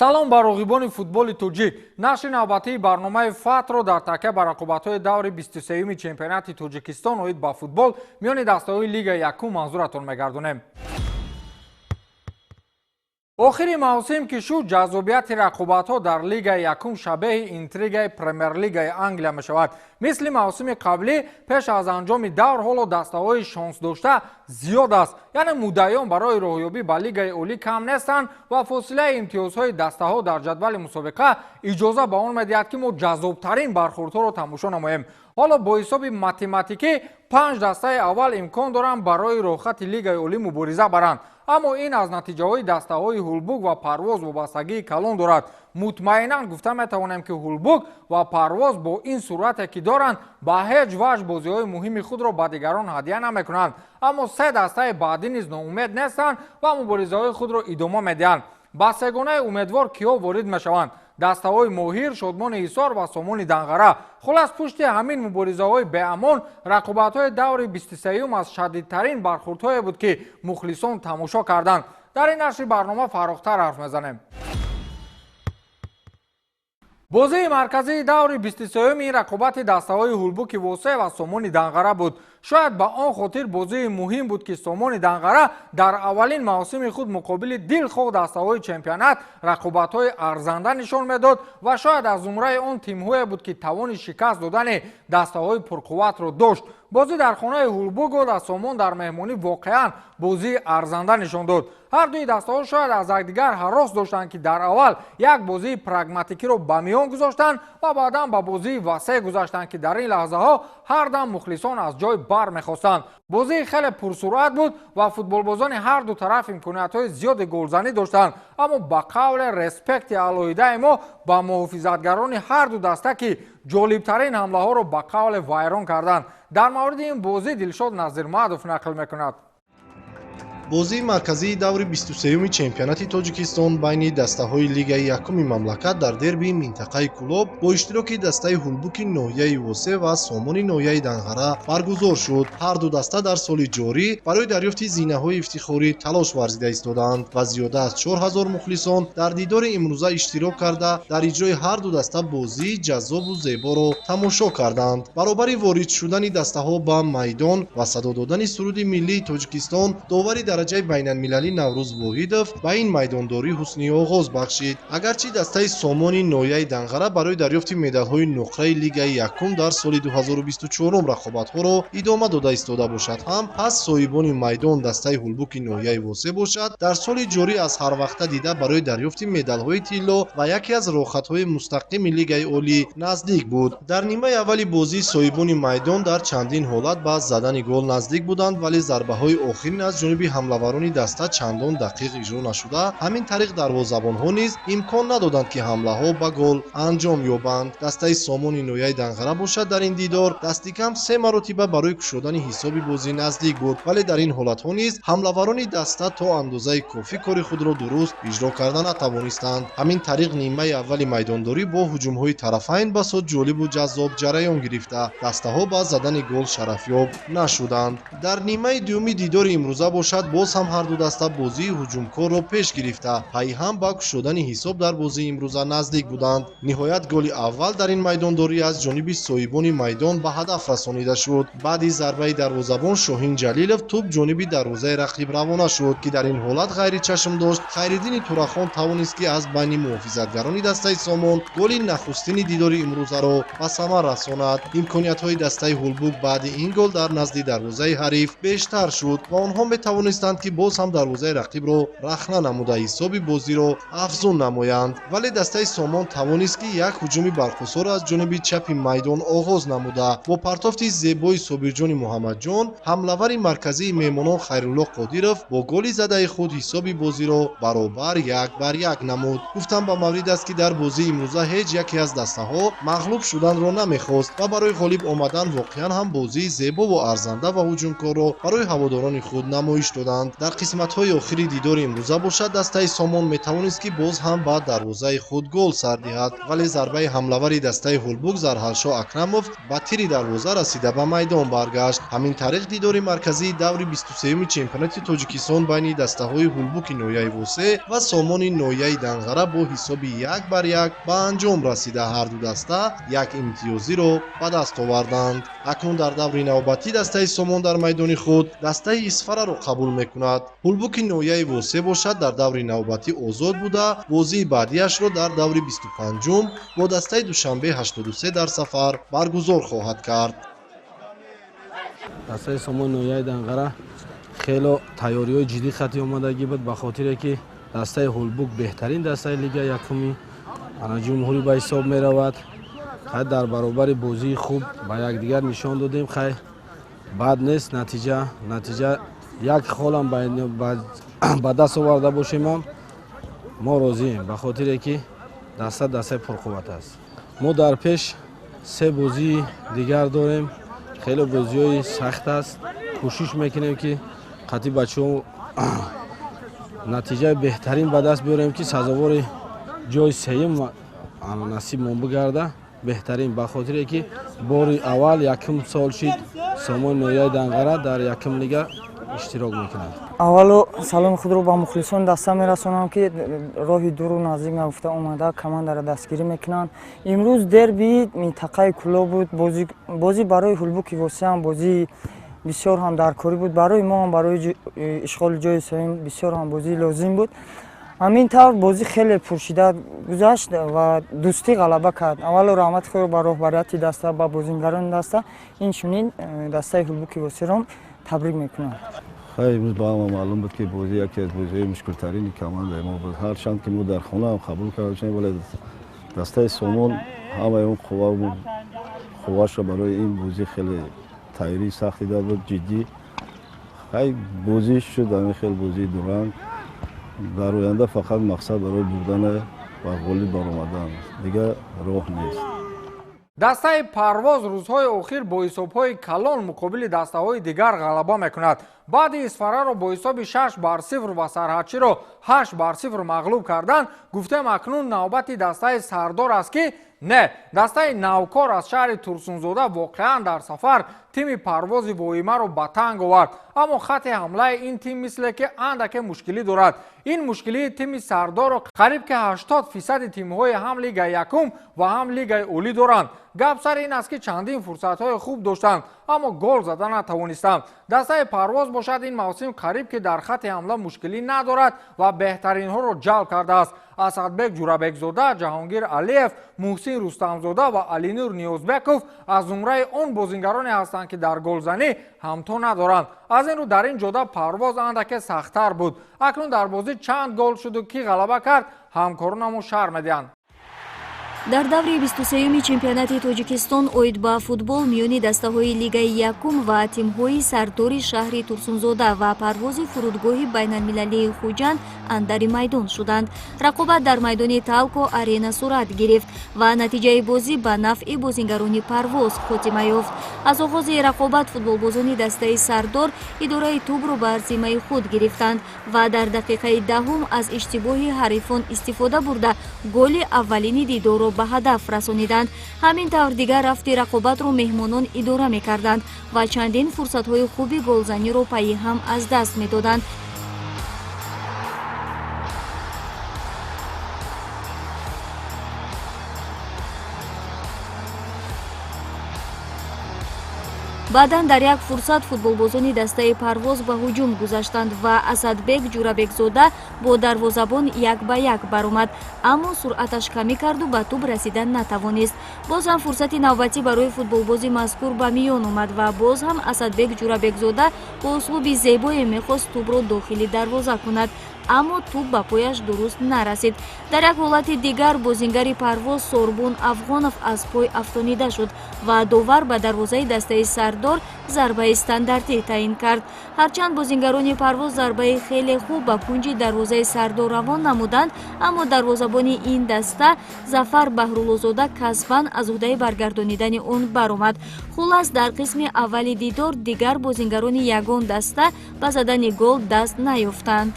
Салом ба роғибони футболи тоҷик. Нашри навбатии барномаи Фатро дар такя ба рақобатҳои даври 23-юми чемпионати Тоҷикистон оид ба футбол миёни дастаҳои Лигаи якум манзуратон мегардонем. Охири мавсим ки шуд, ҷаззобияти рақобатҳо дар Лигаи якум шабеҳи интригаи Премер-лигаи Англия мешавад. Мисли мавсими қаблӣ, пеш аз анҷоми давр ҳоло дастаҳои шонсдошта зиёд аст, яъне муддаиён барои роҳёбӣ ба Лигаи олӣ кам нестанд ва фосилаи имтиёзҳои дастаҳо дар ҷадвали мусобиқа иҷоза ба он медиҳад, ки мо ҷаззобтарин бархӯрдҳоро тамошо намоем. Ҳоло бо ҳисоби математикӣ панҷ дастаи аввал имкон доранд барои роҳхати Лигаи олӣ мубориза баранд, аммо ин аз натиҷаҳои дастаҳои Ҳулбук ва Парвоз вобастагии калон дорад. Мутмаинан гуфта метавонем, ки Ҳулбук ва Парвоз бо ин суръате ки доранд, ба ҳеҷ ваҷҳ бозиҳои муҳими худро ба дигарон ҳадя намекунанд. Аммо се дастаи баъдӣ низ ноумед нестанд ва муборизаҳои худро идома медиҳанд. Ба сегонаи умедвор киҳо ворид мешаванд? Дастаҳои Моҳир, Шодмони Ҳисор ва Сомони Данғара. Хулас, пушти ҳамин муборизаҳои беамон рақобатҳои даври 23-юм аз шадидтарин бархӯрдҳое буд, ки мухлисон тамошо карданд. Дар ин нашри барнома фарохтар ҳарф мезанем. Бозии марказии даври 23-юми ин рақобати дастаҳои Ҳулбуки Восе ва Сомони Данғара буд. Шояд ба он хотир бозии муҳим буд, ки Сомони Данғара дар аввалин мавсими худ муқобили дилхоҳ дастаҳои чемпионат рақобатҳои арзанда нишон медод ва шояд аз зумраи он тимҳое буд, ки тавони шикаст додани дастаҳои пурқувватро дошт. Бозӣ дар хонаи Ҳулбук ва Сомон дар меҳмонӣ воқеан бозии арзанда нишон дод. Ҳар дуи дастаҳо шояд аз якдигар ҳарос доштанд, ки дар аввал як бозии прагматикиро ба миён гузоштанд ва баъдан ба бозии васеъ гузаштанд, ки дар ин лаҳзаҳо ҳар дам мухлисон аз ҷой бармехостанд. Бозии хеле пурсуръат буд ва футболбозони ҳар ду тараф имкониятҳои зиёди голзанӣ доштанд, аммо ба қавле респекти алоҳидаи мо ба муҳофизатгарони ҳар ду даста, ки ҷолибтарин ҳамлаҳоро ба қавле вайрон карданд. Дар мавриди ин бозӣ Дилшод Назирмадов нақл мекунад. Бозии марказии даври 23-юми чемпионати Тоҷикистон байни дастаҳои Лигаи якуми мамлакат дар дербии минтақаи Кӯлоб бо иштироки дастаи Ҳулбуки ноҳияи Восе ва Сомони ноҳияи Данғара баргузор шуд. Ҳар ду даста дар соли ҷорӣ барои дарёфти зинаҳои ифтихорӣ талош варзида истодаанд ва зиёда аз 4000 мухлисон дар дидори имрӯза иштирок карда, дар иҷрои ҳар ду даста бозии ҷаззобу зеборо тамошо карданд. Баробари ворид шудани дастаҳо ба майдон ва садо додани суруди миллии Тоҷикистон, довари дараҷаи байналмилалӣ Наврӯз Воҳидов ба ин майдондорӣ ҳусни оғоз бахшид. Агарчи дастаи Сомони ноҳияи Данғара барои дарёфти медалҳои нуқраи Лигаи якум дар соли 2024 рақобатҳоро идома дода истода бошад ҳам, пас соҳибони майдон дастаи Ҳулбуки ноҳияи Восе бошад, дар соли ҷорӣ аз ҳарвақта дида барои дарёфти медалҳои тилло ва яке аз роҳхатҳои мустақими Лигаи олӣ наздик буд. Дар нимаи аввали бозӣ соҳибони майдон дар чандин ҳолат ба задани гол наздик буданд, вале зарбаҳои охирин аз ҷониби ҳамлаварони даста чандон дақиқ иҷро нашуда, ҳамин тариқ дарвозабонҳо низ имкон надоданд, ки ҳамлаҳо ба гол анҷом ёбанд. Дастаи Сомони ноҳияи Данғара бошад, дар ин дидор дастикам се маротиба барои кушодани ҳисоби бозӣ наздик буд, вале дар ин ҳолатҳо низ ҳамлаварони даста то андозаи кофӣ кори худро дуруст иҷро карда натавонистанд. Ҳамин тариқ нимаи аввали майдондорӣ бо ҳуҷумҳои тарафайн басо ҷолибу ҷаззоб ҷараён гирифта, дастаҳо ба задани гол шарафёб нашуданд. Дар нимаи дуюми дидори имрӯза бошад, боз ҳам ҳар ду даста бозии ҳуҷумкорро пеш гирифта, пайҳам ба кушодани ҳисоб дар бозии имрӯза наздик буданд. Ниҳоят голи аввал дар ин майдондорӣ аз ҷониби соҳибони майдон ба ҳадаф расонида шуд. Баъди зарбаи дарвозабон Шоҳин Ҷалилов тӯб ҷониби дарвозаи рақиб равона шуд, ки дар ин ҳолат ғайричашм дошт Хайриддини Турахон тавонист, ки аз байни муҳофизатгарони дастаи Сомон голи нахустини дидори имрӯзаро ба самар расонад. Имкониятҳои дастаи Ҳулбук баъди ин гол дар назди дарвозаи ҳариф бештар шуд ва онҳо метавонистанд, ки боз ҳам дарвозаи рақибро рахна намуда, ҳисоби бозиро афзун намоянд, вале дастаи Сомон тавонист, ки як ҳуҷуми барқусорро аз ҷониби чапи майдон оғоз намуда, бо партофти зебои Собирҷони Муҳаммадҷон ҳамлавари марказии меҳмонон Хайрулло Қодиров бо голи задаи худ ҳисоби бозиро баробар 1-1 намуд. Гуфтам ба маврид аст, ки дар бозии имрӯза ҳеҷ яке аз дастаҳо мағлуб шуданро намехост ва барои ғолиб омадан воқеан ҳам бозии зебову арзанда ва ҳуҷумкорро барои ҳаводорони худ намоиш доданд. шуданд. Дар қисматҳои охири дидори имрӯза бошад, дастаи Сомон метавонист, ки боз ҳам ба дарвозаи худ гол сар диҳад, вале зарбаи ҳамлавари дастаи Ҳулбук Зарҳалшоҳ Акрамов ба тири дарвоза расида ба майдон баргашт. Ҳамин тариқ дидори марказии даври 23-юми чемпионати Тоҷикистон байни дастаҳои Ҳулбуки ноҳияи Восе ва Сомони ноҳияи Данғара бо ҳисоби 1-1 ба анҷом расида, ҳарду даста як имтиёзиро ба даст оварданд. Акнун дар даври навбатӣ дастаи Сомон дар майдони худ дастаи Исфараро қабул мекунад. Ҳулбуки ноҳияи Восе бошад, дар даври навбатӣ озод буда, бозии баъдиашро дар даври 25-ум бо дастаи Душанбе 83 дар сафар баргузор хоҳад кард. Дастаи Сомони ноҳияи Данғара хело тайёриҳои ҷиддӣ хати омадагӣ буд, ба хотире ки дастаи Ҳулбук беҳтарин дастаи лига якуми ҷумҳурӣ ба ҳисоб меравад. Хай, дар баробари бозии хуб ба якдигар нишон додем. Хай, бад нест натиҷа, як холам ба даст оварда бошемам, мо розием, ба хотире ки даста дастаи пурқувват аст. Мо дар пеш се бозии дигар дорем, хеле бозиҳои сахт аст. Кӯшиш мекунем, ки қатъи бачаҳо натиҷаи беҳтарин ба даст биёрем, ки сазовори ҷои сеюм насибмон бигарда беҳтарин, ба хотире ки бори аввал якум сол шид Сомони ноҳияи Данғара дар якум лига иштирок мекунад. Аввало саломи худро ба мухлисони даста мерасонам, ки роҳи дуру наздик нагуфта омада командаро дастгирӣ мекунанд. Имрӯз дерби минтақаи Кӯлоб буд. Бозӣ барои Ҳулбуки Восеам бозии бисёр ҳам даркорӣ буд, барои мо ҳам барои ишғоли ҷои сеюм бисёр ҳам бозии лозим буд. Ҳамин тавр бозӣ хеле пуршиддат гузашт ва дӯстӣ ғалаба кард. Аввало раҳмати худро ба роҳбарияти даста, ба бозингарони даста, инчунин дастаи Ҳулбуки Восеро табрик мекунам. Хай, имрӯз ба ҳама маълум буд, ки бозӣ яке аз бозиҳои мушкилтарини командаи мо буд. Ҳарчанд ки мо дар хона ҳам қабул карда бошем, вале дастаи Сомон ҳамаи он қуввашро барои ин бозӣ хеле тайёрии сахт дида буд, ҷиддӣ. Хай, бозӣ шуд ҳамин хел бозии дуранг. Дар оянда фақат мақсад барои бурдан ва ғолиб баромадан, дигар роҳ нест. Дастаи Парвоз рӯзҳои охир бо ҳисобҳои калон муқобили дастаҳои дигар ғалаба мекунад. Баъди Исфараро бо ҳисоби 6-0 ва Сарҳадчиро 8-0 мағлуб кардан, гуфтем, акнун навбати дастаи Сардор аст, ки не, дастаи навкор аз шаҳри Турсунзода воқеан дар сафар тими Парвози воимаро ба танг овард. Аммо хатти ҳамлаи ин тим мисле ки андаке мушкилӣ дорад. Ин мушкилии тими Сардорро қариб ки 80 фисади тимҳои ҳам лигаи якум ва ҳам лигаи олӣ доранд. Гап сари ин аст, ки чандин фурсатҳои хуб доштанд, аммо гол зада натавонистанд. Дастаи Парвоз бошад, ин мавсим қариб ки дар хатти ҳамла мушкилӣ надорад ва беҳтаринҳоро ҷалб кардааст. Асадбек Ҷурабекзода, Ҷаҳонгир Алиев, Муҳсин Рустамзода ва Алинур Ниёзбеков аз зумраи он бозингароне ҳастанд, ки дар голзанӣ ҳамто надоранд. Аз ин рӯ дар ин ҷода Парвоз андаке сахттар буд. Акнун дар бозӣ чанд гол шуду кӣ ғалаба кард, ҳамкоронамон шарҳ медиҳанд. Дар даври 23-юми чемпионати Тоҷикистон оид ба футбол миёни дастаҳои лигаи якум ва тимҳои Сардори шаҳри Турсунзода ва Парвози фурудгоҳи байналмилалии Хуҷанд андари майдон шуданд. Рақобат дар майдони Талко Арена сурат гирифт ва натиҷаи бозӣ ба нафъи бозингарони Парвоз хотима ёфт. Аз оғози рақобат футболбозони дастаи Сардор идораи тӯбро бар зиммаи худ гирифтанд ва дар дақиқаи 10-ум аз иштибоҳи ҳарифон истифода бурда, голи аввалини дидорро ба ҳадаф расониданд. Ҳамин тавр дигар рафти рақобатро меҳмонон идора мекарданд ва чандин фурсатҳои хуби голзаниро пайи ҳам аз даст медоданд. Баъдан дар як фурсат футболбозони дастаи Парвоз ба ҳуҷум гузаштанд ва Асадбек Ҷурабекзода бо дарвозабон як ба як баромад, аммо суръаташ камӣ карду ба тӯб расида натавонист. Боз ҳам фурсати навбатӣ барои футболбози мазкур ба миён омад ва боз ҳам Асадбек Ҷурабекзода бо услуби зебое мехост тӯбро дохили дарвоза кунад, аммо тӯб ба пояш дуруст нарасид. Дар як ҳолати дигар бозингари Парвоз Сорбун Афғонов аз пой афтонида шуд ва довар ба дарвозаи дастаи Сардор зарбаи стандартӣ таъин кард. Ҳарчанд бозингарони Парвоз зарбаи хеле хуб ба кунҷи дарвозаи Сардор равон намуданд, аммо дарвозабони ин даста Зафар Баҳруллозода касбан аз уҳдаи баргардонидани он баромад. Хулас, дар қисми аввали дидор дигар бозингарони ягон даста ба задани гол даст наёфтанд.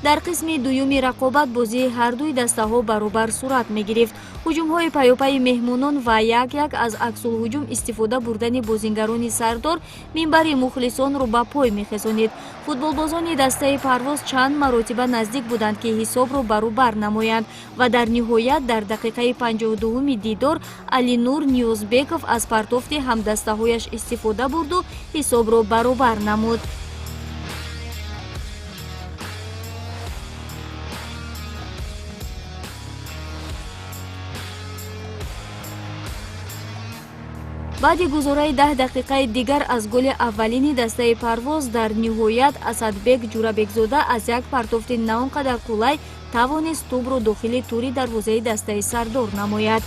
Дар қисми дуюми рақобат бозии ҳардуи дастаҳо баробар сурат мегирифт. Ҳуҷумҳои паёпайи меҳмонон ва як-як аз аксулҳуҷум истифода бурдани бозингарони Сардор минбари мухлисонро ба пой мехезонид. Футболбозони дастаи Парвоз чанд маротиба наздик буданд, ки ҳисобро баробар намоянд ва дар ниҳоят дар дақиқаи 52-уми дидор Алинур Ниёзбеков аз партофти ҳамдастаҳояш истифода бурду ҳисобро баробар намуд. Баъди гузораи 10 дақиқаи дигар аз голи аввалини дастаи Парвоз дар ниҳоят Асадбек Ҷурабекзода аз як партофти на он қадар қулай тавонист тӯбро дохили тури дарвозаи дастаи Сардор намояд.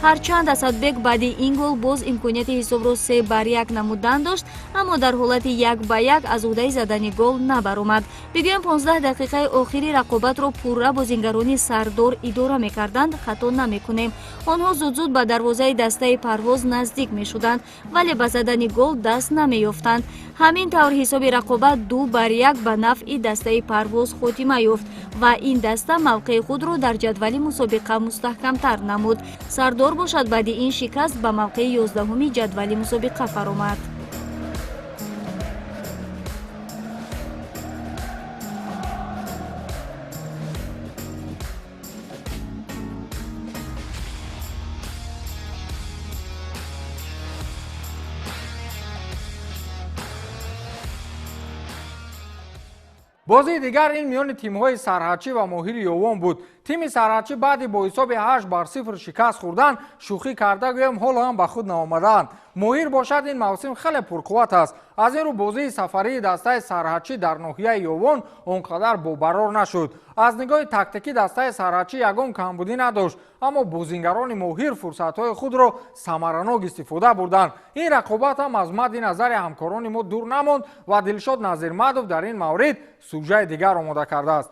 Ҳарчанд Асадбек баъди ин гол боз имконияти ҳисобро 3-1 намудан дошт, аммо дар ҳолати 1-1 аз уҳдаи задани гол набаромад. Бигӯем, 15 дақиқаи охири рақобатро пурра бозингарони Сардор идора мекарданд, хато намекунем. Онҳо зуд-зуд ба дарвозаи дастаи Парвоз наздик мешуданд, вале ба задани гол даст намеёфтанд. Ҳамин тавр ҳисоби рақобат 2-1 ба нафъи дастаи Парвоз хотима ёфт ва ин даста мавқеи худро дар ҷадвали мусобиқа мустаҳкамтар намуд. Сардор бошад баъди ин шикаст ба мавқеи 11-уми ҷадвали мусобиқа фаромад. Бозии дигар ин миёни тимҳои Сарҳадчӣ ва Моҳири Ёвон буд. Тими Сарҳадчӣ баъди бо ҳисоби 8-0 шикаст хӯрдан, шӯхӣ карда гӯем, ҳоло ҳам ба худ наомадаанд. Моҳир бошад ин мавсим хеле пурқувват аст. Аз ин рӯ бозии сафарии дастаи Сарҳадчӣ дар ноҳияи Ёвон он қадар бобарор нашуд. Аз нигоҳи тактикӣ дастаи Сарҳадчӣ ягон камбудӣ надошт, аммо бозингарони Моҳир фурсатҳои худро самаранок истифода бурданд. Ин рақобат ҳам аз мадди назари ҳамкорони мо дур намонд ва Дилшод Назирмадов дар ин маврид сужаи дигар омода кардааст.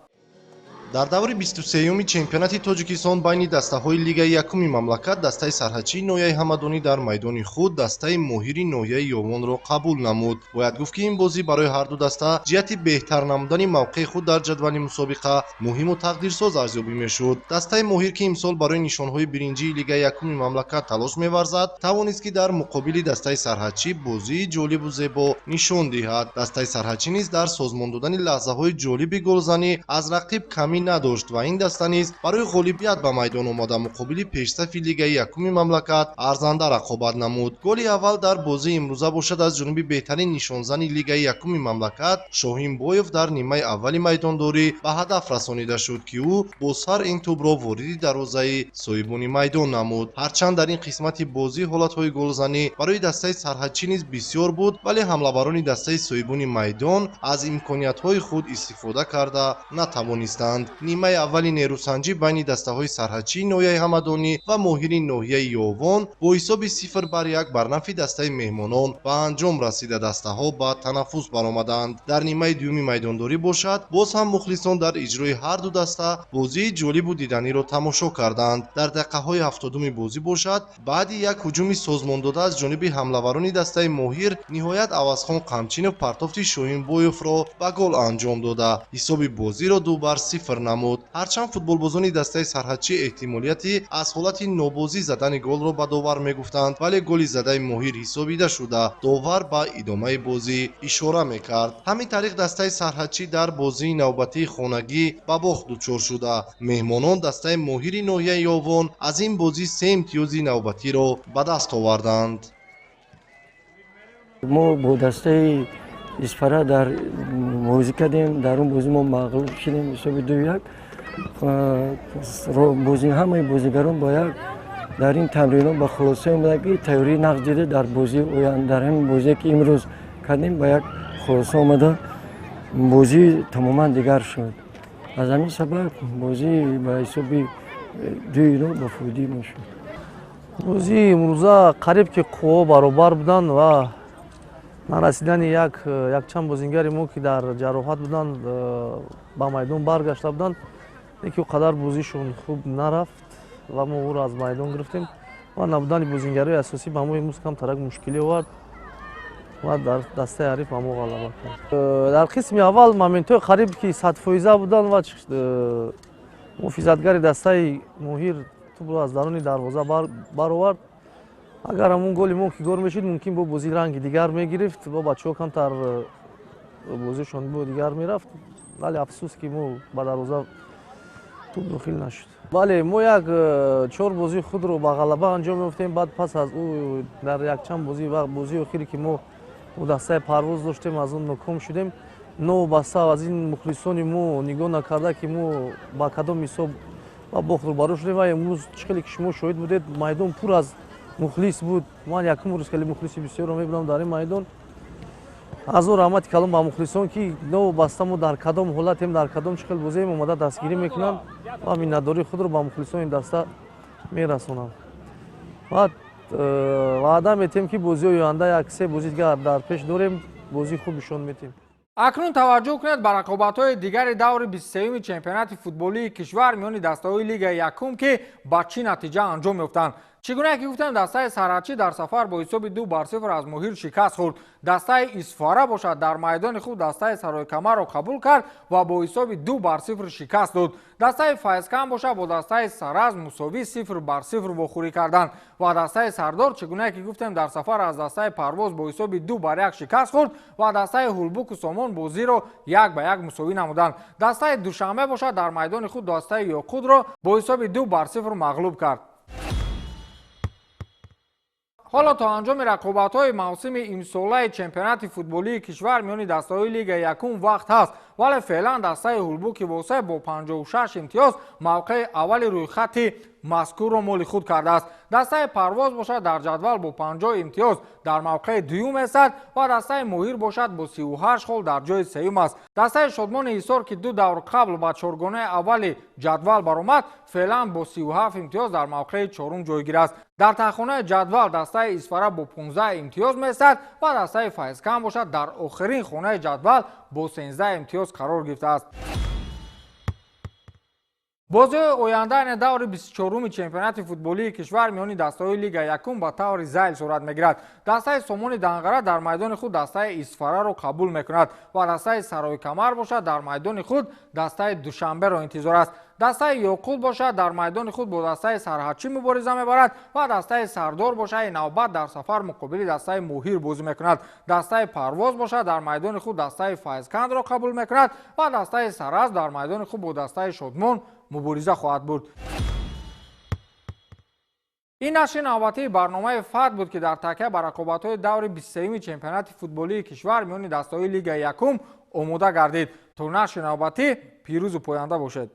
Дар даври 23-юми чемпионати Тоҷикистон байни дастаҳои лигаи якуми мамлакат дастаи Сарҳадчии ноҳияи Ҳамадонӣ дар майдони худ дастаи Моҳири ноҳияи Ёвонро қабул намуд. Бояд гуфт, ки ин бозӣ барои ҳарду даста ҷиҳати беҳтар намудани мавқеи худ дар ҷадвали мусобиқа муҳиму тақдирсоз арзёбӣ мешуд. Дастаи Моҳир, ки имсол барои нишонҳои биринҷии лигаи якуми мамлакат талош меварзад, тавонист, ки дар муқобили дастаи Сарҳадчӣ бозии ҷолибу зебо нишон диҳад. Дастаи Сарҳадчӣ низ дар созмон додани лаҳзаҳои ҷолиби голзанӣ аз рақиб камӣ надошт ва ин даста низ барои ғолибият ба майдон омада муқобили пешсафи лигаи якуми мамлакат арзанда рақобат намуд. Голи аввал дар бозии имрӯза бошад аз ҷониби беҳтарин нишонзани лигаи якуми мамлакат Шоҳинбоев дар нимаи аввали майдондорӣ ба ҳадаф расонида шуд, ки ӯ бо сар ин тӯбро вориди дарвозаи соҳибони майдон намуд. Ҳарчанд дар ин қисмати бозӣ ҳолатҳои голзанӣ барои дастаи Сарҳадчӣ низ бисёр буд, вале ҳамлабарони дастаи соҳибони майдон аз имкониятҳои худ истифода карда натавонистанд. Нимаи аввали нерӯсанҷӣ байни дастаҳои Сарҳадчии ноҳияи Ҳамадонӣ ва Моҳири ноҳияи Ёвон бо ҳисоби 0-1 бар нафъи дастаи меҳмонон ба анҷом расида дастаҳо ба танаффус баромаданд. Дар нимаи дуюми майдондорӣ бошад, боз ҳам мухлисон дар иҷрои ҳарду даста бозии ҷолибу диданиро тамошо карданд. Дар дақиқаҳои 70-уми бозӣ бошад, баъди як ҳуҷуми созмондода аз ҷониби ҳамлаварони дастаи Моҳир, ниҳоят Авазхон Қамчинов партофти Шоҳинбоевро ба гол анҷом дода, ҳисоби бозиро 2-0 намуд. Ҳарчанд футболбозони дастаи сарҳадчӣ эҳтимолияти аз ҳолати нобозӣ задани голро ба довар мегуфтанд, вале голи задаи Моҳир ҳисобида шуда, довар ба идомаи бозӣ ишора мекард. Ҳамин тариқ дастаи сарҳадчӣ дар бозии навбатии хонагӣ ба бохт дучор шуда, меҳмонон дастаи Моҳири ноҳияи Ёвон аз ин бозӣ 3 имтиёзи навбатиро ба даст оварданд. Мо бо дастаи Исфара дар бозӣ кардем. Дар он бозӣ мо мағлуб шудем ҳисоби 2-1. Ҳамаи бозигарон ба як дар ин тамринҳо ба хулоса омаданд, ки тайёрии нақш дида дар бозии оянда, дар ҳамин бозие ки имрӯз кардем, ба як хулоса омада, бозӣ тамоман дигар шуд. Аз ҳамин сабаб бозӣ ба ҳисоби 2-0 ба фоидаи мо шуд. Бозии имрӯза қариб ки қувваҳо баробар буданд ва нарасидани якчанд бозингари мо, ки дар ҷароҳат буданд, ба майдон баргашта буданд, лекин о қадар бозишон хуб нарафт ва мо ӯро аз майдон гирифтем ва набудани бозингарои асосӣ ба мо имрӯз камтарак мушкилӣ овард ва дар дастаи ҳариф ба мо ғалаба кард. Дар қисми аввал моментҳои қариб ки 100% буданд ва муҳофизатгари дастаи Моҳир тӯбро аз даруни дарвоза баровард. Агар ҳамун голи мо ки гол мешуд, мумкин бо бозӣ ранги дигар мегирифт, бо бачаҳо камтар бозишон бо дигар мерафт, вале афсӯс, ки мо ба дарвоза тӯб дохил нашуд. Бале, мо як чор бозии худро ба ғалаба анҷом ёфтем. Баъд пас аз ӯ дар якчанд бозӣ ва бозии охире, ки мо бо дастаи Парвоз доштем, аз он ноком шудем. Новобаста аз ин, мухлисони мо нигоҳ накарда, ки мо ба кадом ҳисоб ба бохт рӯбарӯ шудем, ва имрӯз чӣ хеле ки шумо шоҳид будед, майдон пур аз мухлис буд. Ман якум рӯз хеле мухлиси бисёрро мебинам дар ин майдон. Ҳазор раҳмати калом ба мухлисон, ки новобаста мо дар кадом ҳолатем, дар кадом чӣ хел бозием, омада дастгирӣ мекунанд ва миннатдории худро ба мухлисони даста мерасонам ва ваъда метиҳем, ки бозиҳои оянда, як се бозӣ дигар дар пеш дорем, бозии хуб нишон метиҳем. Акнун таваҷҷӯҳ кунед ба рақобатҳои дигари даври 23-юми чемпионати футболии кишвар миёни дастаҳои лигаи якум, ки ба чӣ натиҷа анҷом ёфтанд. Чӣ гуна ки гуфтем, дастаи сарҳадчӣ дар сафар бо ҳисоби 2-0 аз Моҳир шикаст хӯрд. Дастаи Исфара бошад, дар майдони худ дастаи Саройкамарро қабул кард ва бо ҳисоби 2-0 шикаст дод. Дастаи Файзканд бошад, бо дастаи Саразм мусовӣ 0-0 вохӯрӣ карданд ва дастаи Сардор, чӣ гуна ки гуфтем, дар сафар аз дастаи Парвоз бо ҳисоби 2-1 шикаст хӯрд ва дастаи Ҳулбуку Сомон бозиро 1-1 мусовӣ намуданд. Дастаи Душанбе бошад, дар майдони худ дастаи Ёқутро бо ҳисоби 2-0 мағлуб кард. Ҳоло то анҷоми рақобатҳои мавсими имсолаи чемпионати футболии кишвар миёни дастаҳои лигаи якум вақт ҳаст, вале феълан дастаи Ҳулбуки Восе бо 56 имтиёз мавқеи аввали рӯйхати мазкурро моли худ кардааст. Дастаи Парвоз бошад, дар ҷадвал бо 50 имтиёз дар мавқеи дуюм местад ва дастаи Моҳир бошад, бо 38 хол дар ҷои сеюм аст. Дастаи Шодмони Ҳисор, ки ду давр қабл ба чоргонаи аввали ҷадвал баромад, феълан бо 37 имтиёз дар мавқеи чорум ҷойгир аст. Дар таҳхонаи ҷадвал дастаи Исфара бо 15 имтиёз местад ва дастаи Файзканд бошад, дар охирин хонаи ҷадвал бо 13 имтиёз қарор гирифтааст. Бозиҳои оянда даври 24-уми чемпионати футболии кишвар миёни дастаҳои лига якум ба таври зайл сурат мегирад. Дастаи Сомони Данғара дар майдони худ дастаи Исфараро қабул мекунад ва дастаи Саройкамар бошад, дар майдони худ дастаи Душанберо интизор аст. Дастаи Ёқут бошад, дар майдони худ бо дастаи Сарҳадчӣ мубориза мебарад ва дастаи Сардор бошад, навбат дар сафар муқобили дастаи Моҳир бозӣ мекунад. Дастаи Парвоз бошад, дар майдони худ дастаи Файзкандро қабул мекунад ва дастаи Саразм дар майдони худ бо дастаи Шодмон мубориза хоҳад бурд. Ин нашри навбатии барномаи Фат буд, ки дар такя ба рақобатҳои даври 23-юми чемпионати футболии кишвар миёни дастаҳои лигаи якум омода гардид. То нашри навбатӣ пирӯзу поянда бошед.